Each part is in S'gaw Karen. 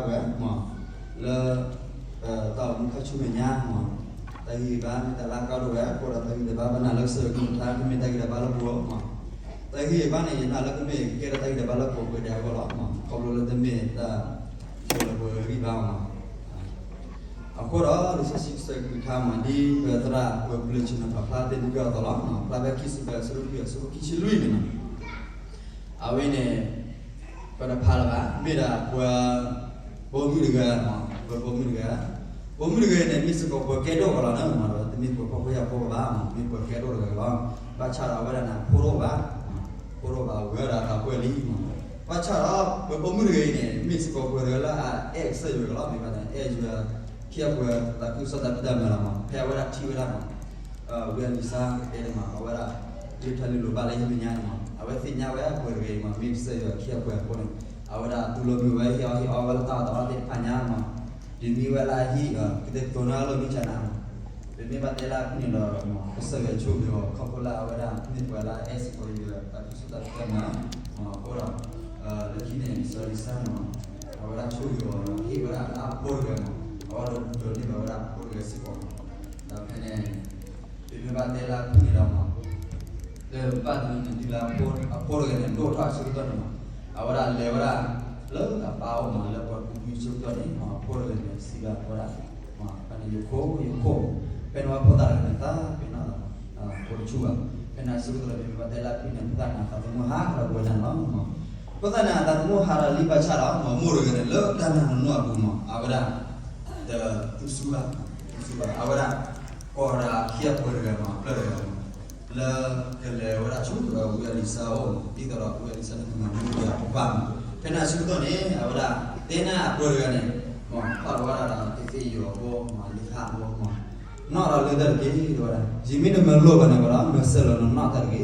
ဝဲမး လၢ တၢ်အိၣ်မူခါဆူမဲာ်ညါမး တၢ်ဂံၢ်ဘါမ့ၢ်တၢ်လၢအကါဒိၣ်ဝဲ အဃိဒီးတၢ်ဂံၢ်တၢ်ဘါ ပနာ်လၢကစၢ်ယွၤကလုၢ်ကထါ တမ့ၢ်တၢ်ဂံၢ်တၢ်ဘါလၢပဂီၢ်မး တၢ်ဂံၢ်ဘါန့ၣ် ယနာ်လၢကမ့ၢ်ကဲထီၣ်တၢ်ဂံၢ်တၢ်ဘါလၢပှၤကိးဂၤဒဲးအဂီၢ်လီၤ. ခီဖျိလၢတမ့ၢ်တၢ် လၢပဂံၢ်ဘါမး အဃိဒီး လံာ်စီဆှံကစၢ်ယွၤကလုၢ်ကထါမး ဒ်ပသရၣ်ပှၤပျၢၤဆ့ၣ်နီၤပာ်ဖျါသ့ၣ်တဖၣ်အသိးလီၤ. ဖျါဖဲခံစံးဘၢၣ် အဆၢဒိၣ်လွံၢ် အဆၢဖိခံဆံလွံၢ်န့ၣ်လီၤ. အဝဲန့ၣ် ပတဖးလၢၤဘၣ် မ့ၢ်ဒၣ်ပှၤ ပိာ်မုၣ်တဂၤမး ပှၤပိာ်မုၣ်တဂၤ ပိာ်မုၣ်တဂၤန့ၣ် မ့ၢ်စ့ၢ်ကီးပှၤကဲဒိၣ်တဂၤလီၤ. မ့ၢ်ဒီးတမ့ၢ်ပှၤဖှီၣ်ဖိယာ်ဖိဘၣ်မး မ့ၢ်ပှၤကဲဒိၣ်တဂၤလီၤ. ဘၣ်ဆၣ်ဒီးအဝဲဒၣ်န့ၣ် အဖိတအိၣ်ဘၣ် ဖိတအိၣ်ဘၣ် အဝဲဒၣ်သးပှၢ်လံမး. ဘၣ်ဆၣ်ဒီး ပှၤပိာ်မုၣ်တဂၤအံၤန့ၣ် မ့ၢ်စ့ၢ်ကီးပှၤတဂၤလၢအအဲၣ်ကစၢ်ယွၤတဂၤလီၤ. မ့ၢ်ဘၣ်န့ၣ် အဲၣ်ယွၤ ခံအပှၤ သးခုကစီၣ်သးဖံးတၢ်မၤလီၤမး ဖဲအဝဲဒၣ်ထံၣ်ဝဲဒၣ်မး ဝံအလံၤစါတဲန့ၣ်မး အဝဲဒၣ် လၢထၢၣ်လံလိၤဘၣ်လၢဟံၣ်မဲာ်ညါန့ၣ်မး အဝဲသ့ၣ်ညါဝဲပှၤတဂၤအံၤမး မ့ၢ်ကစၢ်ယွၤခံအပှၤအဃိန့ၣ် အဝဲဒၣ်တူၢ်လိာ်မုာ်ဝဲ ဟ့ၣ်အီၣ်ဟ့ၣ်အီဝဲလၢတၢ်အီၣ်တၢ်အီသ့ၣ်တဖၣ်ညါမး ဒ်မ့ၢ်ဝဲလၢအဟံၣ် ကတဲာ်ကတီၤန့ၢ်အလီၢ်မံဆါနၤမး ပမ့ၢ်ဘၣ်တဲလၢအဖုၣ်န့ၣ်ဒီး ကစၢ်ယွၤဆိၣ်ဂ့ၤအီၤ ခီဖျိလၢအဝဲဒၣ် မ့ၢ်ပှၤလၢအအဲၣ်စ့ၢ်ကီးယွၤ သးခုကစီၣ်သးဖံးတၢ်မၤ အဃိဒီး လၢခံန့ၣ် စီၤအလံၤစါန့ၣ်မး အဝဲဒၣ်ဆိၣ်ဂ့ၤအီၤ ဟ့ၣ်ဝဲဒၣ်လၢအဖိတဂၤမး အဝဲဒၣ်ဒိးန့ၢ်ဘၣ်ဝဲဒၣ်အဖိတဂၤစ့ၢ်ကီးမး ဒီးဖဲန့ၣ် ပမ့ၢ်ဘၣ်တဲလၢအဖုၣ်န့ၣ်ဒီးမး လၢဘၣ်တနံၤန့ၣ် တုၤလၢအဖိတဂၤန့ၣ် ဒိၣ်ထီၣ်အဆၢကတီၢ်န့ၣ်မး အဝဲဒၣ်လဲၤဝဲဒၣ် လၢအပၢ်အိၣ်မး လၢပှၤကူကူအဆၢကတီၢ်န့ၣ် အဖိတဂၤန့ၣ် စံးဘၣ်အဝဲဒၣ် ဖဲန့ၣ် ယခိၣ် ယခိၣ် ဖဲန့ၣ်ဝဲဖိသၣ်တဂၤန့ၣ် သးပ့ၤနီၣ်လီၤ ဖိတဆူၣ်ဘၣ် ဖဲန့ၣ်အဆၢကတီၢ် ပမ့ၢ်ဘၣ်တဲလၢအဖုၣ်န့ၣ် ဖိသၣ်န့ၣ် အသးသမူဟးထီၣ်ဝဲဒၣ်န့ၣ်လီၤ ဖိသၣ်န့ၣ် အသးသမူဟးထီၣ်လံဘၣ်ဆၣ်ဒီး မိၢ်တဂၤန့ၣ် လၢတၢ်နာ်နီၢ်နီၢ်အပူၤမး အဝဲဒၣ် တသူၣ်ဆူၣ်ဘၣ် တသူၣ်ဆူၣ်ဘၣ် အဝဲဒၣ် ကိးဒီးခံအပှၤတဂၤမး အပျဲၢ်တဂၤမး လၢကလဲၤဝဲဒၣ်ဆူဝံအလံၤစါအအိၣ် ဒ်သိးဒီးဝံအလံၤစါန့ၣ် ကမၤမူဝဲအပၢ်မး ဖဲန့ၣ်အဆၢကတီၢ်န့ၣ် အဝဲဒၣ် တဲန့ၢ်အပှၤတဂၤန့ၣ် မး ဖးလီၤဝဲဒၣ်ဒီး ကသ့ၣ်ယီၤဖိမး လံာ်ကဟၣ်ဖိမး နီၣ်ဒီးလၢတၢ်တက့ၢ် တဲဝဲဒၣ် ယမ့ၢ်တမၤလိာ်ဘၣ်န့ၣ်ဝဲဒီး မၤစၢၤလီၤနနီၣ်တၢ်တဂ့ၤ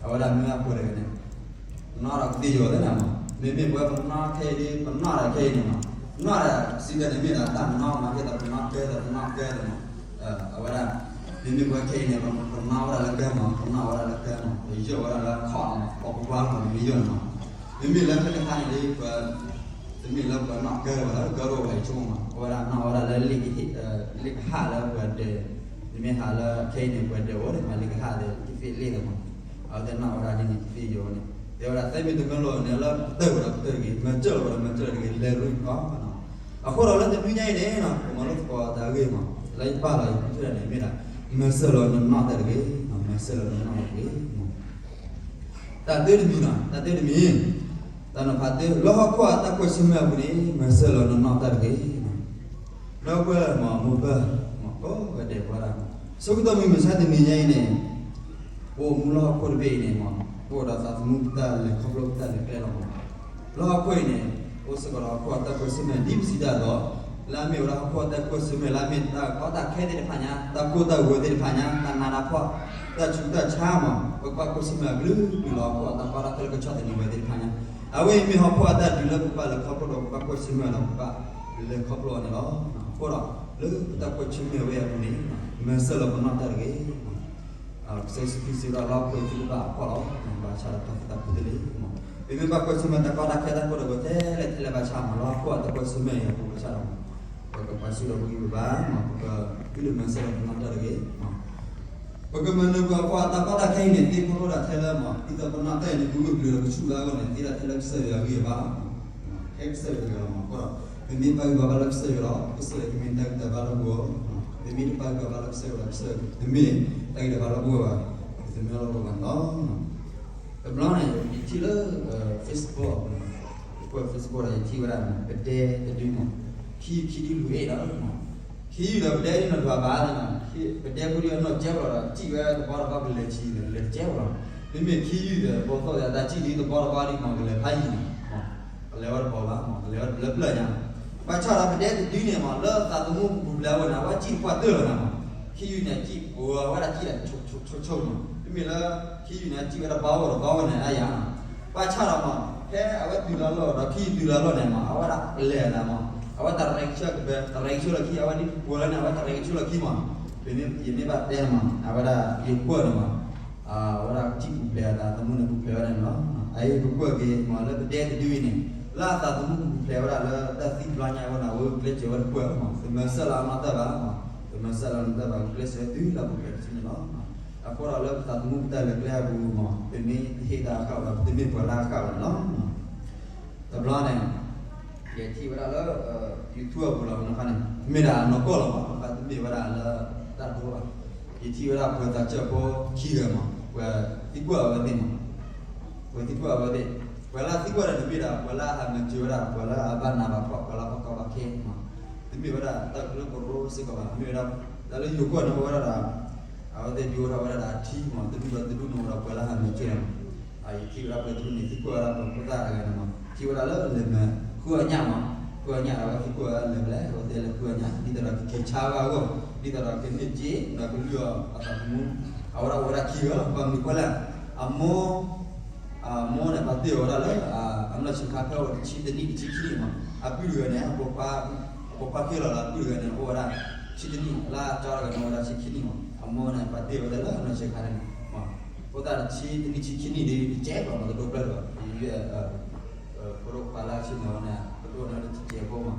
အဝဲဒၣ်မ့ၢ်အပှၤတဂၤန့ၣ် နီၣ်ဒီးကသ့ၣ်ယီၤသ့ၣ်န့ၣ်မး မ့မ့ၢ်ပဝဲပနီၣ်ခဲအံၤဒ် ပနီၣ်ဒီးခဲအံၤန့ၣ်မး နီၣ်ဒီးစံးတၢ်န့ၣ်မ့ၢ်ဒၣ်တၢ်မနီၣ်မး ကဲသိးပနီၣ်ကဲသိးပနီၣ်ကဲသိးမး အဝဲဒၣ် မ့မ့ၢ်ပဝဲခဲအံၤန့ၣ် ပနီၣ်ဝဲဒၣ်လၢကဲမး ပနီၣ်ဝဲဒၣ်လၢကဲမး ပယီၢ်ဝဲဒၣ်လၢခီၣ်မး ပကကွၢ်မး ပယီၢ်န့ၣ်မး မ့မ့ၢ်လၢဖဲန့ၣ်အခါန့ၣ်ဒ် ပ တမ့ၢ်လၢပနီၣ်ကဲဝဲလၢကဲရိၣ်ဝဲဆိကမိၣ်မး အဝဲဒၣ်နီၣ်ဝဲဒၣ်လၢ လံာ်ကဟၣ်လၢပှၤဒဲး မ့မ့ၢ်ဟးလၢခဲအံၤန့ၣ် ပှၤဒဲးအိၣ်န့ၣ်မး လံာ်ကဟၣ်သ့ၣ် ကသ့ၣ်လ့ၣ်သ့ၣ်မး အဝဲသ့ၣ်နီၣ်ဝဲဒၣ်ဒ်န့ၣ် ကသ့ၣ်ယီၤန့ၣ် တဲဝဲဒၣ် သဲမ့ၢ်တမၤလိာ်န့ၣ် လၢပတၢၢ်ဝဲဒီးပတၢၢ်တဂ့ၤ မၤစၢၤလီၤဝဲဒီးမၤစၢၤတဂ့ၤ လဲၤရူၢ်အီၤ အဃိဒီးလၢတနွံညါအံၤန့ၣ် ပမၤလိသကိးတၢ်အဂ့ၢ်မး လၢယပာ်လီၤယဖုၣ်ထၢၣ်န့ၣ်မ့ၢ်ဒၣ် မၤစၢၤလီၤနနီၣ်တၢ်တဂ့ၤ မၤစၢၤလီၤနနီၣ်တၢ်တဂ့ၤ တၢ်တမံၤနီၤ တၢ်တမံၤ တၢ်နီၤဖးတၢ လၢဟီၣ်ခိၣ်အတၢ်ကွၢ်ဆၢၣ်မဲာ်အပူၤန့ၣ် မၤစၢၤလီၤနနီၣ်တၢ်တဂ့ၤ ဒီပုၢ်ဝဲၢ်မး မိၢ်ပၢ်မး ကိးဂၤဒဲးပဝဲဒၣ် ဆၢကတီၢ်မုၢ်မဆါတနံၤညါအံၤန့ၣ် ပအိၣ်မူလၢဟီၣ်ခိၣ်တဘ့ၣ်အံၤန့ၣ်မး ပအိၣ်ဒီးသးသမူပတၢ်လဲၤခီဖျိပတၢ်လဲၤကျဲလီၤမး လၢဟီၣ်ခိၣ်အံၤန့ၣ် အိၣ်စ့ၢ်ကီးဒီးဟီၣ်ခိၣ်အတၢ်ကွၢ်ဆၢၣ်မဲာ်ဒ်ပစံးတၢ်အသိး လၢအမ့ၢ်ဝဲဒၣ်ဟီၣ်ခိၣ်အတၢ်ကွၢ်ဆၢၣ်မဲာ် လၢအမ့ၢ်တၢ်ကီတၢ်ခဲသ့ၣ်တဖၣ်ညါ တၢ်ကိၢ်တၢ်ဂီၤသ့ၣ်တဖၣ်ညါ တၢ်နးတၢ်ဖှီၣ် တၢ်ဆူးတၢ်ဆါမး ပကဘၣ်ကွၢ်ဆၢၣ်မဲာ်အကလုာ်ကလုာ်လီၤ ဟီၣ်ခိၣ်အတၢ်ကီတၢ်ခဲလၢကဆီၣ်သနံးဝဲသ့ၣ်တဖၣ်ညါ အဝဲအံၤမ့ၢ်ဟီၣ်ခိၣ်အတၢ်ဒုးလၢပကဘၣ်လဲၤခီဖျိဒီး ပကဘၣ်ကွၢ်ဆၢၣ်မဲာ်ဒီး ပကဘၣ်လဲၤခီဖျိအီၤန့ၣ်လီၤ. အဃိဒီး လၢပတၢ်ကွၢ်ဆၢၣ်မဲာ်ဝဲအပူၤန့ၣ် မၤစၢၤလီၤပနီၣ်တၢ်တဂ့ၤ ကစၢ်ယ့ၣ်ၡူးခရံာ်စံးဝဲဒၣ်လၢဟီၣ်ခိၣ်အံၤသုတဘၣ်အဖှီၣ်လီၤ. ဘၣ်ဆၣ်ဒီးတၢ်သံတၢ်ပှၢ်သ့လံမး ပမ့ၢ်ဘၣ်ကွၢ်ဆၢၣ်မဲာ်တၢ်ကီတၢ်ခဲတၢ်ကိၢ်တၢ်ဂီၤထဲလဲၣ်ထဲလဲၣ်ဘၣ်ဆၣ်မး လၢဟီၣ်ခိၣ်အတၢ်ကွၢ်ဆၢၣ်မဲာ်အံၤအပူၤဘၣ်ဆၣ်ဒီး ပကပာ်ဆူၣ်ဒီးပဂံၢ်ပဘါမး ပကဒုးမၤစၢၤလီၤပနီၣ်တၢ်တဂ့ၤ ပကမၤနၢၤပှၤအဖီအတၢ်ကီတၢ်ခဲအံၤန့ၣ် သ့ဖိလိဒၣ်ထဲလၢမး ဒ်သိးပနီၣ်တၢ်အံၤန့ၣ် ကဂၢၢ်ကျၢၤဒီးကဆူၣ်လၢအဂီၢ်န့ၣ် သ့ဒၣ်ထဲလၢကစၢ်ယွၤအဂံၢ်အဘါ ဟဲကစၢ်ယွၤတဂၤလီၤမး အဃိဒီး ပမ့ၢ်ပာ်ဂံၢ်ပာ်ဘါလၢကစၢ်ယွၤဒီး ကစၢ်ယွၤကမ့ၢ်တၢ်ဂံၢ်တၢ်ဘါလၢပဂီၢ် ပမ့ၢ်တပာ်ဂံၢ်ပာ်ဘါလၢကစၢ်ယွၤဒီး ကစၢ်ယွၤတမ့ၢ်တၢ်ဂံၢ်တၢ်ဘါလၢပဂီၢ်ဘၣ် ပတမ့ၢ်လၢပဂီၢ်ဘၣ်န့ၣ်လီၤ. တဘျီန့ၣ် ယထံၣ်လၢ Facebook ကွၢ် Facebook ဒီးယထံၣ်ဝဲဒၣ် ပဒဲတဒုမး ခံခံဒုလူၤအဲၣ်ဒီး ခံယုၢ်ဒီးပဒဲဒ်နီၢ်တဘၣ်ဘၣ်န့ၣ် ပဒဲဖိဒ်အနီၢ်ကဲဘၣ်ဒီး စံၣ်ဝဲတဘီတဘီကလဲၤဆံးဒီး ကလဲၤတကဲဘၣ်လီၤ. မ့မ့ၢ်ခံယုၢ်ဒီး ဘီသိၣ်ဒီးတၢ်စံၣ်ဒ်တဘီတဘီဒ်မး ကလဲၤဖးယံၤန့ၣ် ကလဲၤဝဲတဘီဘၣ်မး ကလဲၤဝဲတဘျၢဘျၢညါ ဘၣ်ဆၣ်ဒီးပဒဲတဒုန့ၣ်မး လၢသးသမူပူၤဘျဲဝဲန့ၣ် အဝဲစံၣ်တပှၢ်တၢၢ်လီၤန့ၣ်မး ခံယုၢ်န့ၣ် စံၣ်ပှၢ်ဝဲဒၣ်စံၣ်ဒီး ဆိဆိဆိမး မ့မ့ၢ်လၢ ခံယုၢ်န့ၣ် စံၣ်ဝဲဒၣ်ဘီဝဲဒီးဘီဝဲန့ၣ်အယၤ ဘၣ်ဆၣ်ဒီးမး ဖဲအဝဲတုၤလၢလီၢ်ဒီး ခံယုၢ်တုၤလၢလီၢ်န့ၣ်မး အဝဲဒၣ်ပလဲၤလၢမး အဝဲတရဲကဆၢကဘဲ တရဲကဆၢလီၤခံ အဝဲဒ်ပှၤလၢန့ၣ် အဝဲတရဲကဆၢလီၤခံမး ယမ့ၢ်ဘၣ်တဲန့ၣ်မး အဝဲဒၣ်ယကွၢ်န့ၣ်မး အဝဲဒၣ်စံၣ်ပူၤဘျဲအသးသမူန့ၣ် ပူၤဘျဲဝဲဒၣ်န့ၣ်လီၤ. အအံၤပကွၢ်က့ၤမးလၢပဒဲတဒုအံၤန့ၣ် လၢအသးသမူပူၤ ပတဲဝဲဒၣ်လၢတၢ်သံတဘျီညါဝဲန့ၣ် အဝဲကျဲးစၢးဝဲတပှၢ်မး, သမၢစဲလၢအနီၢ်တၢ်ဘၣ်, သမၢစဲလၢအနီၢ်တၢ်ဘၣ် ကျဲးစၢးတုၤလၢပှဲၤတစုန့ၣ်လီၤ. အဃိဒီးလၢပသးသမူပတၢ်လဲၤကျဲအပူၤမး, ပမ့ၢ်တဟ့ၣ်တၢ်ဃာ်ဝဲဒီး ပတမ့ၢ်ပှၤလၢအဃာ်ဝဲန့ၣ်လီၤ. တဘျီန့ၣ် ယထံၣ်ဝဲဒၣ်လၢ YouTube အပူၤလီၤန့ၣ်, မ့ၢ်ဒၣ်နီၢ်ကီၢ်လီၤမး, ဘၣ်တမ့ၢ်ဝဲဒၣ်လၢတၢ်ဒိဘၣ်. ယထံၣ်ဝဲဒၣ်ပှၤသးစၢ်ဖိခံဂၤမး, ပှၤသံကွၢ်အဝဲသ့ၣ်မး, ပှၤသံကွၢ်အဝဲသ့ၣ်, ပှၤလၢသံကွၢ်ဒီး တမ့ၢ်ဒၣ်ပှၤလၢအဟးမၤစၢၤဝဲဒၣ် ပှၤလၢအဘၣ်နးဘၣ်ဖှီၣ် ပှၤလၢအဘၣ်ကီဘၣ်ခဲမး, တမ့ၢ်ဝဲဒၣ်တၢ်ကရၢကရိစ့ၢ်ကီးဘၣ်, မ့ၢ်ဝဲဒၣ် တၢ်လၢယိၤကီၢ်န့ၣ်အိၣ်ဝဲဒၣ်ဒီး အဝဲသ့ၣ်ဒုးအိၣ်ထီၣ်ဝဲဒၣ်ဒီးအထံမး, တဒူၣ်ဒီးတဒူၣ်န့ၣ်အိၣ်ဒီး ပှၤလၢဟးမၤစၢၤန့ၣ်မး. ယထံၣ်ဝဲဒၣ်ပှၤတဒူၣ်န့ၣ် သံကွၢ်ဝဲဒၣ်ပှၤဖိသၣ်တဂၤန့ၣ်မး, ထံၣ်ဝဲဒၣ်လၢလဲၤမၤဃုအီၣ်ညၣ်မး, ဃုအီၣ်ညၣ်ဒီး အဝဲသံကွၢ်ဝဲဒၣ်လဲၤဖဲလဲၣ်, အဝဲသ့ၣ်လဲၤဃုအီၣ်ညၣ် ဒ်သိးဒီးကက့ၤဆါဝဲအဂီၢ်, ဒ်သိးဒီးကန့ၢ်စ့ဒီးကလုၢ်အီၣ်အသးသမူ, အဝဲဒၣ်အိၣ်ဝဲဒၣ်ခံဂၤလီၤ. ဘၣ်မနုၤဃိလဲၣ်, အမိၢ် အမိၢ်န့ၣ် ပာ်တ့ၢ်အီၤဝဲဒၣ်လၢ အနီၢ်ဆံးခါဖဲအိၣ်တဆံတနံၣ် တဆံခံနံၣ်မး, အပုၢ်တဂၤန့ၣ် အပိာ်ခွါဃ့လီၤလၢအပုၢ်တဂၤန့ၣ် အိၣ်ဝဲဒၣ်ဆံတနံၣ်, လၢအကၠီတဂၤန့ၣ် အိၣ်ဝဲဒၣ်ဆံခံနံၣ်မး, အမိၢ်န့ၣ် ပာ်တ့ၢ်အီၤဝဲဒၣ်လၢအနီၢ်ဆံးခါန့ၣ်မး, အဃိသတးတဆံတနံၣ် ဆံခံနံၣ်ဒီး တကဲးဘၣ်မး တဒိၣ်ပျၢ်လၢၤဘၣ်, ယ ဖိဒိၣ်ခွါလၢဆ့ၣ်နီၤန့ၣ် ပဒိၣ်န့ၣ်တကဲးဖိမး,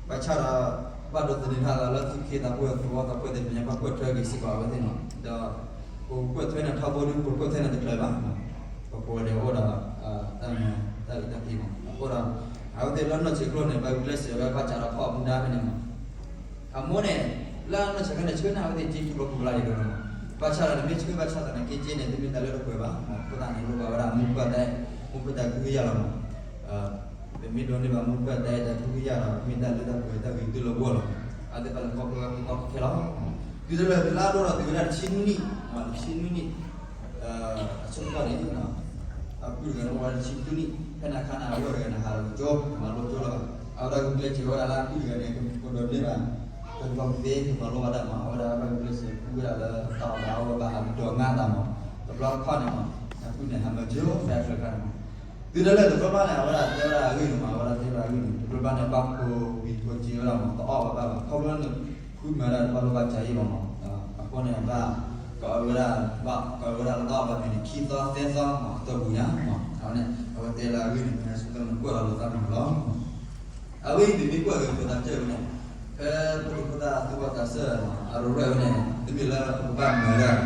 ဘၣ်ဆၣ်ဒီး ဘၣ်ဒိးသန့ၤထီၣ်သးလၢသူၣ်က့သးပှၢ်သဝီသးပှၢ်သ့ၣ်တဖၣ်ညါ ဘၣ်ကွၢ်ထွဲက့ၤစ့ၢ်ကီးအဝဲသ့ၣ်မး, ဒီး ပကွၢ်ထွဲန့ၣ်ထီဘိဒီး ပကွၢ်ထွဲန့ၣ်တချုးဘၣ်, ပကိးဂၤဒဲးအိၣ်ဒီး တၢ်မၤတၢ်အုၣ်တၢ်က့ၤမး, အဃိဒီး အဝဲသ့ၣ်လၢနီၢ်ဆံးကျိာ်န့ၣ် ဘၣ်ဂုာ်ကျဲးစၢးဝဲ ဘၣ်စးထီၣ်ဖီၣ်မူဒါဖဲန့ၣ်မး, အမိၢ်န့ၣ် လၢနီၢ်ဆံးခါန့ၣ် ဆှၢန့ၢ်အဝဲသ့ၣ်စ့ ထူၣ်ဖျိကဘျါလံဒီးမး, ဘၣ်ဆၣ်ဒီး နမ့ၢ်ဆှၢဘၣ်ဆၣ်သနာ်က့ စ့န့ၣ် တမ့ၢ်တၢ်လၢတပှဲၤဘၣ်, အဃိသတးန့ၣ် လိၣ်ဘၣ်ဝဲဒၣ် မိၢ်ပၢ်တၢ်အဲၣ် မိၢ်ပၢ်တၢ်အဲၣ် ကဟုကယာ်လီၤမး, ပမ့ၢ်ဒိးန့ၢ်ဘၣ်မိၢ်ပၢ်တၢ်အဲၣ် တၢ်ကဟုကယာ်ဒီး မ့ၢ်တၢ်လၢတၢ်ပှဲၤတၢ်ဂ့ၤတုၤလၢဝီလီၤ, အဝဲသ့ၣ်တဖၣ်လဲၤခီဖျိဝဲသ့ၣ်ခီၣ်ခဲလီၤ. တုၤဒၣ်လဲာ်လါဒိၣ်ဒီးတုၤဝဲဒၣ်တဆံနွံနံၣ်, တဆံနွံနံၣ် အဆိကတၢၢ်န့ၣ် အပုၢ်တဂၤန့ၣ် အိၣ်ဝဲဒၣ်တဆံဃုနံၣ်, ဖဲန့ၣ်အခါန့ၣ် အဝဲၢ်တဂၤန့ၣ် ဟးလီၤကၠိ မၤလိကၠိလီၤ, အဝဲဒၣ်ဂုာ်ကျဲးစၢးဝဲဒၣ်လၢအပုၢ်တဂၤန့ၣ် ကဒိးန့ၢ်ဘၣ် ကဘၣ်သ့ ကမၤလိဘၣ်တၢ်မး, အဝဲဒၣ်ဘၣ်ဂုာ်ကျဲးစၢးဃုဝဲဒၣ်လၢတၢ်အီၣ်ဘၣ်အီဝဲဘၣ် ဟးဒိးငါသးမး, တဘျီတခီၣ်န့ၣ်မး အပုၢ်န့ၣ် ဟးမၤကၠိဖဲအချၢခါန့ၣ်မး, တုၤဒၣ်လဲာ်တဘျီဘျီန့ၣ် အဝဲဒၣ်တဲဝဲဒၣ်အဂ့ၢ်န့ၣ်မး, အဝဲဒၣ်တဲဝဲဒၣ်အဂ့ၢ်န့ၣ် တဘျီဘျီန့ၣ် ဘၣ်ဖိဝံၤဖိစ့ဝဲဒၣ်မး, တအီၣ်ဘၣ်ဘၣ်ဘၣ်, ခီဖျိန့ၣ် ဃုမၤဒၣ်တဘၣ်လိၣ်ဘၣ်စးအံၤဘၣ်မး, အဃိန့ၣ် ဘၣ် ကအၢဝဲဒၣ် ဘၣ်ကအၢဝဲဒၣ်လၢတၢ်အီၣ်ဘၣ်မ့ၤန့ၣ် ခံသီသၢသီမး အတီၢ်ပူၤညါမး, အဝဲန့ၣ် အဝဲတဲလၢအဂ့ၢ်န့ၣ် မ့ၢ်ဆိကမိၣ်ကွၢ်လီၤလီၤသးမးလီၤ. အဝဲအံၤပမ့ၢ်ကွၢ်က့ၤပသးစၢၢ်ဝဲန့ၣ်, ဖဲဖိဒံဖိသၣ်သူၣ်ဘီၣ်သးစၢ်မး အရူၢ်ရဲၣ်ဝဲန့ၣ် တမ့ၢ်လၢပကဘၣ်မၤဒၣ်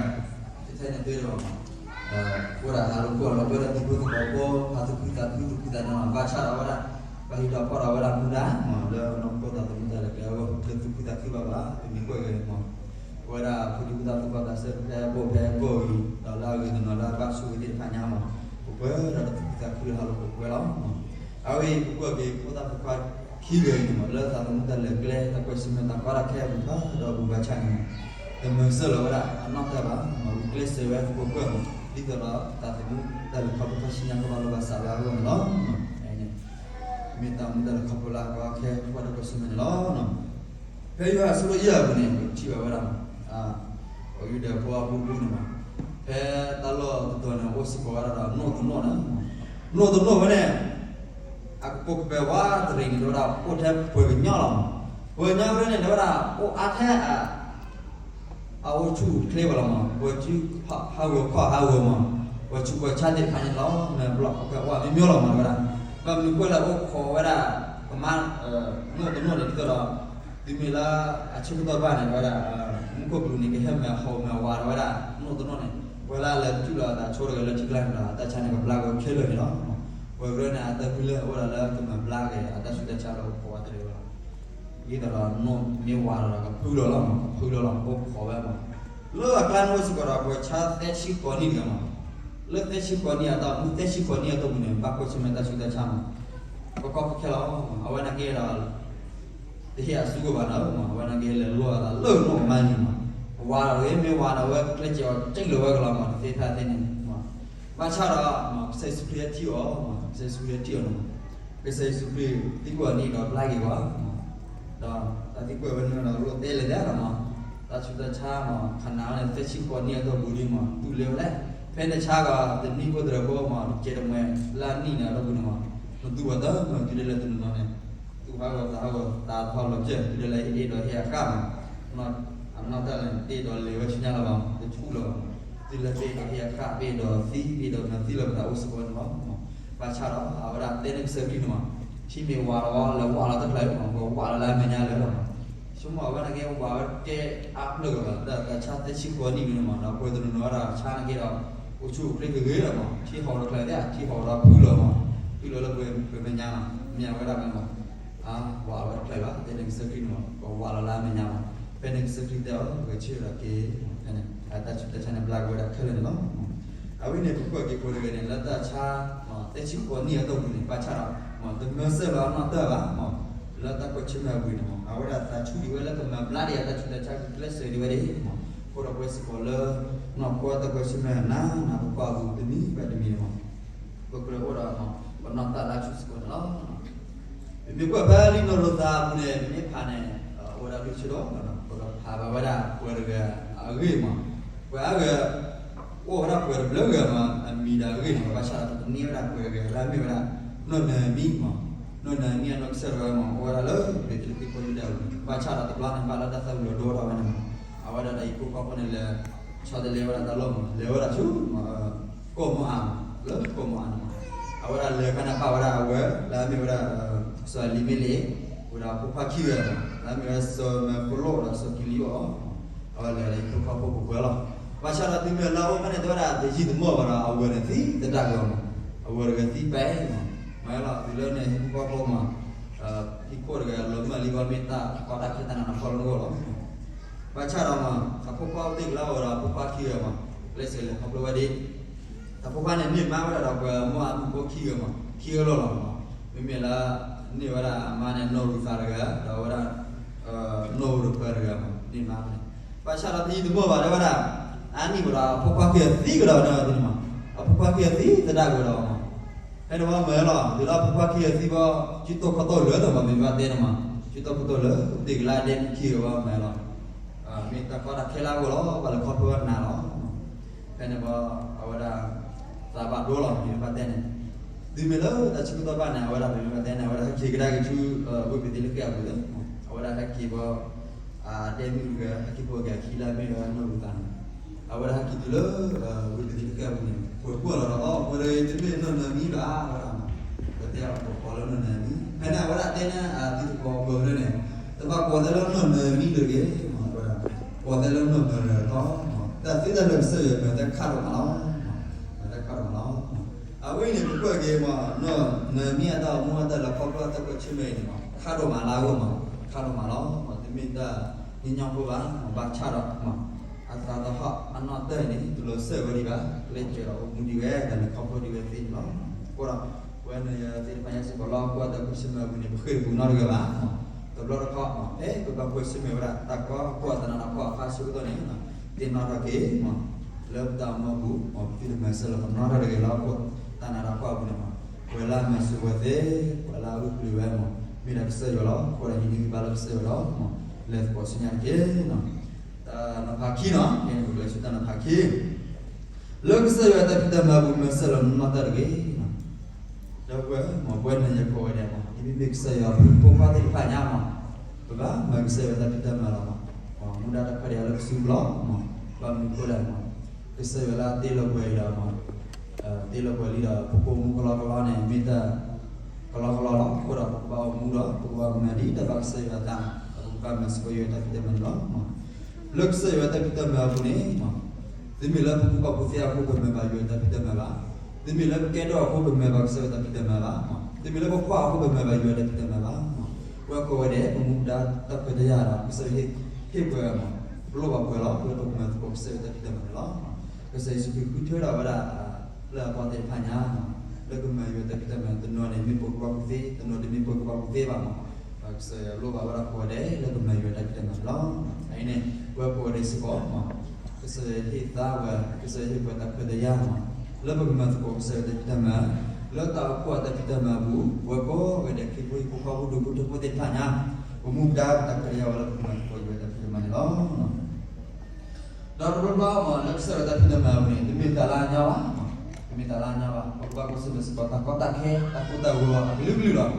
ထဲထဲန့ၣ်သ့တဘၣ်မး, အိၣ်ဒၣ်ဟးလိာ်ကွၢ်လီၤ ပဝဲဒၣ်တံၤဖိသကိးဖိ ဟးသူၣ်ခုသးခု သူၣ်ခုသးညီလီၤ, ဘၣ်ဆၣ်ဒီးဝဲဒၣ် ဘၣ်ဟံးထီၣ်ဖီၣ်ဒီးဝဲဒၣ်မူဒါမး လၢနီၢ်ခိသးသမူတၢ်လဲၤကျဲအဂီၢ် တသူၣ်ခုသးခုဘၣ်ဘၣ်, ပမ့ၢ်ကွၢ်က့ၤမး ပဝဲဒၣ်ဖိဒံဖိသၣ်သူၣ်ဘီၣ်သးစၢ် ဖဲဘိၣ်ဖဲဘိၣ်အံၤ ဒီးလၢအဂ့ၤတနီၤလၢအဘၣ်ဆိၣ်ဂ့ၤသ့ၣ်တဖၣ်ညါမး ပပှဲၤဒီးတသူၣ်ခုသးခုဟးလိာ်ပပှဲၤလီၤ. အဝဲအံၤပကွၢ်က့ၤဖိသၣ်ဖိခွါခံဂၤအံၤန့ၣ်မး လၢသးသမူတၢ်လဲၤကျဲ တၢ်ကွၢ်ဆၢၣ်မဲာ်တၢ်ကီတၢ်ခဲအပူၤ ဘၣ်ဒီးဘူၣ်ဘၣ်ဆၣ်န့ၣ် တမၤစၢၤလီၤဝဲဒၣ်အနီၢ်တၢ်ဘၣ်, မၤဂုာ်ကျဲးစၢးဝဲသကိးပှၢ်မး ဒ်သိးဒီးသးသမူတၢ်လဲၤခီဖျိခါဆူညါ ကဘၣ်လိၣ်ဘၣ်စးလၢအဂီၢ်န့ၣ်လီၤ. မ့ၢ်တၢ်မူတၢ်လဲၤခီဖျိလၢအကီအခဲ ပှၤတၢ်ကွၢ်ဆၢၣ်မဲာ်န့ၣ်လီၤ. ဖဲယိၤဟၣ်အဆၢဒိၣ်ယဲၢ်အပူၤန့ၣ် ပထံၣ်ဘၣ်ဝဲဒၣ် ပှၤယူဒၤဖိအဖိဒူန့ၣ်မး ဖဲတၢ်လီၢ်တတီၤန့ၣ် အိၣ်စ့ၢ်ကီးဝဲဒၣ်ဒီးနိၣ်တနိၣ်န့ၣ်, နိၣ်တနိၣ်ဝဲန့ၣ် အကပိာ်ကပၤဝးတရံးန့ၣ် တဲဝဲဒၣ် အိၣ်ထဲပှဲၤကညီလီၤမး, ပှဲၤကညီဝဲန့ၣ် တဲဝဲဒၣ် အိၣ်အါထဲ အအိၣ်ဆူၣ်အိၣ်ချ့ဝဲလီၤမး, ပှၤစုဟးဂီၤခီၣ်ဟးဂီၤမး, ပှၤဆူးပှၤဆါသ့ၣ်တဖၣ်န့ၣ်လီၤ မ့ၢ်ဘျီၣ်ကဲဝဲမ့ၢ်မ့ၢ်လီၤမး တဲဝဲဒၣ်, ဘၣ်မနုၤဃိလၢအိၣ်ခိးဝဲဒၣ် ကမါ နိၣ်တနိၣ်န့ၣ် ဒ်သိးဒီး တုၤမ့ၢ်လၢအဆၢကတီၢ်ဘၣ်န့ၣ် တဲဝဲဒၣ် မူခိၣ်ကလူးန့ၣ် ကဟဲမၤဟီၣ်မၤဝးဒီးဝဲဒၣ် နိၣ်တနိၣ်န့ၣ် ပှၤလၢအလဲၤတူၢ်လီၤအသးဆိတဂၤလၢထံကျါန့ၣ်ဒီး အတၢ်ဆါန့ၣ် ကဘျါက့ၤခဲလၢာ်န့ၣ်လီၤ. ပှၤကရၢန့ၣ် အတၢ်မုၢ်လၢအအိၣ်ဒၣ်လၢကမၤဘျါက့ၤ အတၢ်ဆူးတၢ်ဆါလၢအိၣ်ခိးဝဲတရံးဝဲလီၤ. ဒ်သိးဒီးနိၣ်မ့ၢ်ဝးဒီး ကဖုလီၤလီၤမး, ကဖုလီၤလီၤ အိၣ်ခိးဝဲမး, လၢအကျါန့ၣ်အိၣ်စ့ၢ်ကီးဒီး ပှၤဆါသၢဆံဃိးနံၣ်တဂၤမး, လၢသၢဆံဃိးနံၣ်အတီၢ် မုၢ်သၢဆံဃိးနံၣ်အတီၢ်ပူၤန့ၣ် ဘၣ်ကွၢ်ဆၢၣ်မဲာ်တၢ်ဆူးတၢ်ဆါမး, ကကီကခဲလီၤ. အဝဲနာ်က့ဒီး တဟ့ၣ်အစုကဘၣ်နီၤမး, အဝဲနာ်က့လဲၤလိၣ်အသးလၢနိၣ်ကမါလံမး, ဝးဒီးဂ့ၤ မ့ၢ်ဝးဒီးဝဲကျဲးစၢးအီၤ တ့ၢ်လီၤဝဲကလီၤမး တသ့ဖဲသ့န့ၣ်, ဘၣ်ဆၣ်ဒီး ကစၢ်ယ့ၣ်ၡူးခရံာ်ဟဲထံၣ်အီၤ, ကစၢ်ယ့ၣ်ၡူးခရံာ်ဟဲထံၣ်အီၤန့ၣ်မး, ကစၢ်ယ့ၣ်ၡူးခရံာ်သံကွၢ်အီၤန့ၣ်ဒီးဘျါက့ၤဝဲ, ဒီးတၢ်သံကွၢ်ဝဲန့ၣ်ဒီး လိၣ်တဲလဲၤဒၣ်လီၤမး, တၢ်ဆူးတၢ်ဆါမး ခနၣ်ဝဲန့ၣ် သၢဆံဃိးနံၣ်အတီၢ်ပူၤဒ်မး တူၢ်လၢဝဲလဲၣ်, ဖဲန့ၣ်ဆါဂီၤ တနံၣ်ဖိတရၢၢ်ဖိမး တကဲတမှဲလၢအနံၣ်န့ၣ်အတီၢ်ပူၤန့ၣ်မး, နတူၢ်ဝဲတၢ်မၤတုၤဒၣ်လဲာ်တနီၤနီၤန့ၣ် သူၣ်ဟးဂီၤသးဟးဂီၤ သးထီၣ်လီၤပျဲၢ် တုၤဒၣ်လဲာ်အဲၣ်ဒိးဟ့ၣ်အဃၣ်မး, အနီၢ်တၢ်လဲၣ် တအဲၣ်ဒိးလဲၤဝဲဆူညါလၢၤဘၣ်, တဆူၣ်လၢၤဘၣ်, တုၤလၢပအဲၣ်ဒိးဟ့ၣ်အဃၣ် ပအဲၣ်ဒိးသံ ပအဲၣ်ဒိးမၤသံလၢၤပသးအိၣ်စ့ၢ်ကီးန့ၣ်လီၤ. ဘၣ်ဆၣ်ဒီး အဝဲဒၣ်တဲန့ၢ်ကစၢ်ခရံာ်န့ၣ်မး, ထံမ့ၢ်ဝးလီၤဝဲ လဲၤဝးလီၤတဖျၢၣ်မး, ဝဲဝးလီၤလၢအမဲာ်ညါလၢာ်လီၤမး. ဆိကမိၣ်အဝဲန့ၣ်က့ ဝးဝဲကဲအါဖျၢၣ်ဂ့ၤဘၣ်, ဒီးတၢ်ဆါသၢဆံဃိးနံၣ်န့ၣ်မး, ဒီးပှဲၤတနီၤနီၤဝဲဒၣ်ဆါန့ၣ်က့ဒီး အိၣ်ဆူၣ်အိၣ်ချ့ကဂ့ၤလီၤမး, ထံဟီၣ်ဒီးတဖျၢၣ်သ့ၣ်, ထံဟီၣ်ဒီးဖုလီၤမး, ဖုလီၤလၢပှဲၤမဲာ်ညါလီၤ, မ့ၢ်အဝဲဒၣ်မး ဝးဝဲတဖျၢၣ်ဘၣ်, တဲန့ၣ်ကစၢ်ခရံာ်န့ၣ်မး, ပဝးလီၤလၢအမဲာ်ညါမး, ဖဲန့ၣ်ကစၢ်ခရံာ်တဲအီၤ ဂဲၤဆၢထၢၣ်က့ၤ, တၢ်ဆူးတၢ်ဆါန့ၣ်ဘျါက့ၤဝဲဒၣ်ခဲလၢာ်န့ၣ်လီၤ. အဝဲန့ၣ်ပကွၢ်က့ၤဖိတဂၤန့ၣ် လၢတၢ်ဆါ သၢဆံဃိးနံၣ်အတီၢ်ပူၤန့ၣ် ဘၣ်ဆၣ်ဒီး တမၢစၢၤလီၤအနီၢ်တၢၢ်ဘၣ်မး, လၢတၢ်ကွၢ်ဆၢၣ်မဲာ်အပူၤန့ၣ်မး, အဝဲဒၣ်သးဆူၣ်ဒံးဝဲလၢကမၤဘျါဒံးအတၢ်ဆူးတၢ်ဆါ ကျဲးစၢးဒံးဝဲဒၣ်မး, အဃိဒီးပဝဲစ့ၢ်ကီးလၢ နီၢ်ခိတၢ်ကွၢ်ဆၢၣ်မဲာ် နၤနၤပပှၢ်အပူၤတမံၤဘၣ်တမံၤန့ၣ်မး, ပကြၢးအိၣ်ဒီး ပနီၢ်တၢ်လၢဆူၣ်စ့ၢ်ကီးန့ၣ်လီၤ. ပမ့ၢ်ကွၢ်ဖဲလံာ်နီၢ်ရိၤသးအပူၤန့ၣ် ပမ့ၢ်ဖးန့ၣ် အိၣ်ဝဲဒၣ်လွံၢ်ဆၢဒီး ပကဖးဘၣ်ဝဲဒၣ်ပှၤတဂၤအဂ့ၢ်မး, ပှၤအဂ့ၢ် အိၣ်ဝဲဒၣ်ပှၤတဘျုးဂၤမး အမံၤဒီးအဂ့ၢ်မး, ဘၣ်ဆၣ်ဒီးပကန့ၢ်ဝဲဒၣ်ပှၤတဂၤလၢအမ့ၢ်ဝဲဒၣ် နီၢ်နၤမံမး, နီၢ်နၤမံအနီၢ်ကစၢ်တဂၤမး အိၣ်ဝဲဒၣ်လၢ ပ့းတရူးသ့ၣ်ဖီယူဒၤအပူၤ, ဘၣ်ဆၣ်ဒီးတဘျီန့ၣ် ဘၣ်လၢတၢ်သၣ်ဝံၤအီၤဒိၣ်ထီၣ်ဝဲန့ၣ်မး, အဝဲဒၣ်ဒီးဟံၣ်ဖိဃီဖိန့ၣ်လဲၤ ဆီတလဲဝဲဒၣ်တၢ်လီၢ်မး, လဲၤဝဲဒၣ်ဆူ ကီၢ်မိၤအၤမး, လၢကီၢ်မိၤအၤန့ၣ်မး, အဝဲဒၣ်လဲၤခါန့ၣ်ပာ်ဝဲဒၣ်အဝဲ လၢအမ့ၢ်ဝဲဒၣ် စီၤအလံၤမ့လ့း, အိၣ်ဒီးအဖိခွါခံဂၤမး, လၢအမ့ၢ်ဝဲစီၤမဲၤဖိလိၣ်ဒီးစီၤကံလံအီၣ်, အဝဲလဲၤဒီးဟံၣ်ဖိဃီဖိပှဲၤပှဲၤလီၤ. ဘၣ်ဆၣ်ဒီးတုၤမ့ၢ်လၢအအိၣ်ဖဲန့ၣ် တဲဝဲဒၣ်တယံာ်တမီၢ်ဘၣ်ဒီး အဝၤန့ၣ်သံသဒၣ်က့ၤအီၤမး, အဝၤတဂၤသံပှဲၤမး, မ့ၢ်လီၤ တုၤလၢန့ၣ်ဟံၣ်ဖိဃီဖိမး ဟံၣ်ခိၣ်တဂၤလီၤမၢ်လံဘၣ် မ့ၢ်တၢ်ကီတၢ်ခဲတၢ်နးတၢ်ဖှီၣ်လၢနဂီၢ်လီၤ. ဘၣ်ဆၣ်ဒီးမး အဖိခွါအိၣ်တ့ၢ်ကလါဝဲဒီးအဖိခွါခံဂၤမး, ကျဲးစၢးလဲၤခီဖျိဝဲဒၣ်, အဖိခွါန့ၣ်န့ၢ်မါဝဲဒၣ်ဒီးပှၤမိၤအၤမုၣ်ဖိခံဂၤမး, ခံဂၤလီၤလီၤမး, မ့မ့ၢ်လၢ န့ၢ်ဝဲဒၣ်အမါန့ၣ် နီၢ်ရူၤသးတဂၤ ဒီးဝဲဒၣ် နီၢ်ရူၤတပၢတဂၤမး န့ၢ်မါန့ၣ်, ဘၣ်ဆၣ်ဒီးတယံာ်တမီၢ်ဘၣ် တဲဝဲဒၣ် အါနံၣ်ဝဲဒီးအဖိခွါခံဂၤသံကဒီးန့ၣ်မး, အဖိခွါခံဂၤသံသဒၣ်ကဒီးမး ဖဲန့ၣ်ဝဲမးလီၤ တုၤလၢအဖိခွါခံဂၤသံဘၣ် စုတီၢ်ခီတီၢ်လၢာ်ဒီးမး မ့ၢ်ဘၣ်တဲန့ၣ်မး, စုတီၢ်ခီတီၢ်လၢာ် အိၣ်တ့ၢ်ကလါဒဲးမုၣ်ခံဂၤဝဲမးလီၤ, မ့ၢ်တၢ်ကီတၢ်ခဲလၢအဂီၢ်လီၤ ဘၣ်လဲၤခီဖျိဝဲနၤလီၤ. ဖဲန့ၣ်ဝဲ အဝဲဒၣ် သးဘၣ်ဒိလီၤ မ့ၢ်ဘၣ်တဲန့ၣ်, တုၤမ့ၢ်လၢတၢ်ဆၢကတီၢ်ဘၣ်န့ၣ် အဝဲဒၣ်မ့ၢ်ဘၣ်တဲန့ၣ် အဝဲဒၣ်ဟဲက့ၤကဒါက့ၤဆူ ဝ့ၢ်ပသ့လ့ဃဲၣ်အပူၤလၢ အဝဲဒၣ်ဟဲက့ၤဘၣ် အဒဲမုၣ်တဂၤ ဟဲက့ၤဖိဂၤခံလၢအမ့ၢ်ဝဲဒၣ်နီၢ်ရူၤသးန့ၣ်, အဝဲဒၣ်ဟဲက့ၤတုၤလၢ ဝ့ၢ်ပသ့လ့ဃဲၣ်အပူၤန့ၣ် ပှဲၤကွၢ်လီၤဒီး အီ ပှၤတဂၤတမ့ၢ်နီၢ်နၤမံဘၣ် ဝဲဒၣ်မး, ပတဲအီၤပှၤကိးလၢနီၢ်နၤမံ, ဖဲန့ၣ်အဝဲဒၣ်တဲန့ၣ် အသံသကိးပှၤလၢန့ၣ်, တဘၣ်ကိးသးလၢနီၢ်နၤမံတဂ့ၤ, ဝဲဒၣ် ကိးသးလၢနီၢ်မၤရၤတခီ, တၢ်သ့တၢ်လၢာ်ကစၢ်ယွၤမၤသးခးဒိၣ်မးလီၤ, မၤသးခးဒိၣ်မးလီၤ. အဝဲအံၤန့ၣ် ပကွၢ်က့ၤမး နီၢ်နၤမံအတၢ်အိၣ်မူအတၢ်လၢခီဖျိအတၢ်ကွၢ်ဆၢၣ်မဲာ်အံၤန့ၣ်မး ခးဒိၣ်မးလၢအဂီၢ်မး, ခးဒိၣ်မးလီၤ. တမ့ၢ်တၢ်ညီညီဖိဘၣ်, ဘၣ်ဆၣ်ဒီး အသးသဟီၣ်အနီၢ်တၢၢ်န့ၣ် တလီၤစၢၤဝဲဒံးဘၣ်, ကျဲးစၢးဒီးအိၣ်မူဒံးဝဲ ဒီးလဲၤခီဖျိဒံးဝဲသ့န့ၣ်လီၤ. အဃိဒီး ပဝဲနၤယၤသ့ၣ်တဖၣ်ညါစ့ၢ်ကီးလၢအကွၢ်တၢ်ကွၢ်ဆၢၣ်မဲာ်အပူၤန့ၣ် ပဃ့ၢ်တပူၤနီတဂၤဘၣ်, တဘျီတခီၣ် ဖဲပဘၣ်ကွၢ်ဆၢၣ်မဲာ်ဝဲဒၣ် တၢ်ကီတၢ်ခဲတၢ်နးတၢ်ဖှီၣ်အခါဆၢကတီၢ်န့ၣ် သ့ၣ်နီၣ်ထီၣ်က့ၤ လၢပတၢ်အိၣ်မူအပူၤ ပသုတမၤစၢၤလၢပနီၣ်ထီၣ်တဂ့ၤလၢအဃိ တၢ်နးတၢ်ဖှီၣ်အပူၤန့ၣ်မး, ပှၤလၢအမၤစၢၤပှၤသ့, ပှၤလၢအဂုာ်ကျဲးဝဲမး မ့ၢ်ဒၣ်ကစၢ်ယွၤလီၤ. အဃိဒီးဟံးန့ၢ်ဂံၢ်ဘါလၢကစၢ်ယွၤဒီး လဲၤသကိးဆူညါတက့ၢ်. တၢ်နီၤဖးခံနီၤ, ကဲန့ၣ်ပကလဲၤဆူတၢ်နီၤဖးခံ လၢကစၢ်ယွၤအတၢ်ဖံးတၢ်မၤအပူၤ မၤစၢၤလီၤနီၢ်တၢၢ်တဂ့ၤ. ဒီပုၢ်ဝဲၢ်မး ပဝဲနၤယၤကိးဂၤဒဲးမး ဒ်မ့ၢ်ကစၢ်ယွၤအဖိခွါသ့ၣ်တဖၣ်ညါမး, ပဘၣ်မၤကစၢ်ယွၤတၢ်ဖံးတၢ်မၤလီၤမး, မူဒါတၢ်ခွဲးတၢ်ယာ်လၢပစုပူၤလီၤမး, ဘၣ်မနုၤအဃိလဲၣ်မး, ကစၢ်ယွၤလၢအတ့လီၤပှၤအံၤဒီးမး, တ့လီၤပှၤလံဒီး ပဖိမုၣ်ကလီကလီန့ၣ် မ့ၢ်တၢ်ကလီကလီလီၤ. အဃိဒီးပကဘၣ်အိၣ်မူဒီး ပကဘၣ်မၤဒ်တၢ်ဘၣ်ကစၢ်ယွၤအသး, ဒီးပကဘၣ်မၤသကိးယွၤတၢ်ဖံးတၢ်မၤန့ၣ်လီၤ. လၢကစၢ်ယွၤတၢ်ဖံးတၢ်မၤအပူၤန့ၣ် တမ့ၢ်လၢပကူၣ်ဘၣ်ကူၣ်သ့အဃိ ပမၤဘၣ်ယွၤတၢ်ဖံးတၢ်မၤဘၣ်. တမ့ၢ်လၢပကဲဒိၣ်အဃိ ပမၤဘၣ်ကစၢ်ယွၤတၢ်ဖံးတၢ်မၤဘၣ်. တမ့ၢ်လၢပကွၢ်အဃိ ပမၤဘၣ်ယွၤတၢ်ဖံးတၢ်မၤဘၣ်. ပဝဲကိးဂၤဒဲး ပမူဒါတၢ်ခွဲးတၢ်ယာ်ဒီး ကစၢ်ယွၤဟ့ၣ်ပှၤမး, လိၣ်ဘၣ်ပှၤလီၤ. ပဝဲပကမၤသကိးကစၢ်ယွၤတၢ်ဖံးတၢ်မၤန့ၣ်လီၤ. ကစၢ်ယ့ၣ်ၡူးခရံာ်ဃုထၢထီၣ်ဝဲဒၣ် လၢအပှၤသ့ၣ်တဖၣ်ညါ လၢကမၤယွၤတၢ်ဖံးတၢ်မၤ, တနီၤန့ၣ်မ့ၢ်ပှၤကူၣ်ဘၣ်ကူၣ်သ့, တနီၤတမ့ၢ်ပှၤကူၣ်ဘၣ်ကူၣ်သ့ဘၣ်မး. ကစၢ်ယွၤလိၣ်ဘၣ်ဝဲဒၣ်ကိးဂၤဒဲးလၢကမၤယွၤတၢ်ဖံးတၢ်မၤန့ၣ်လီၤ. အအံၤန့ၣ် ပဝဲကိးဂၤဒဲးစ့ၢ်ကီးမး ကစၢ်ယွၤဟ့ၣ်သါဝဲ, ကစၢ်ယွၤဟ့ၣ်ပှၤတၢ်ခွဲးတၢ်ယာ်မး, လၢပကမၤသကိးကစၢ်ယွၤတၢ်ဖံးတၢ်မၤ, လၢတၢ်အိၣ်ဖှိၣ်အတၢ်ဖံးတၢ်မၤအပူၤ, ပဝဲကိးဂၤဒဲး ခရံာ်ဖိဟံၣ်ဖိဃီဖိ ဒူၣ်ဖိထၢဖိသ့ၣ်တဖၣ်ညါ, ပမူဒါတၢ်ခွဲးတၢ်ယာ်ဝဲလၢပကမၤသကိးယွၤတၢ်ဖံးတၢ်မၤန့ၣ်လီၤ. ဒီးတဘျီဘျီမး လၢကစၢ်ယွၤတၢ်ဖံးတၢ်မၤအပူၤန့ၣ် တမ့ၢ်တၢ်လၢအညီဘၣ်, တမ့ၢ်တၢ်လၢအညီဘၣ်. ပကဘၣ်ကွၢ်ဆၢၣ်မဲာ်စ့ၢ်ကီး တၢ်ကီတၢ်ခဲ တၢ်ကိၢ်တၢ်ဂီၤအ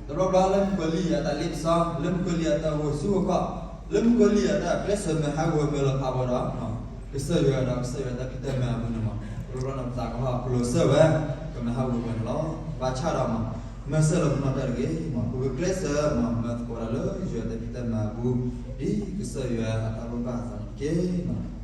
ကလုာ်ကလုာ်လီၤ. တဘျီဘျီလၢမုၣ်ကီၤလံၢ်အတၢ်လ့ပစီ, လၢမုၣ်ကီၤလံၢ်အတၢ်ဂီၤဆူဂီၤခီၣ်, လၢမုၣ်ကီၤလံၢ်အတၢ်ကျဲးစၢးမၤဟးဂီၤမၤလီၤဖးဝဲဒီး ကစၢ်ယွၤဒီးကစၢ်ယွၤတၢ်ဖံးတၢ်မၤအပူၤန့ၣ်မး, တဘျီဘျီန့ၣ် ပသးကဟီၣ်ကလီၤစၢၤဝဲ, ကမၤဟးဂီၤဝဲန့ၣ်လီၤ. ဘၣ်ဆၣ်ဒီးမး မၤစၢၤလီၤပနီၢ်တၢ်တဂ့ၤ, ပကကျဲးစၢးမၤသကိးတၢ်လၢယွၤတၢ်ဖံးတၢ်မၤအပူၤ, ဒ်ကစၢ်ယွၤအတၢ်ဘၣ်အသးန့ၣ်တက့ၢ်.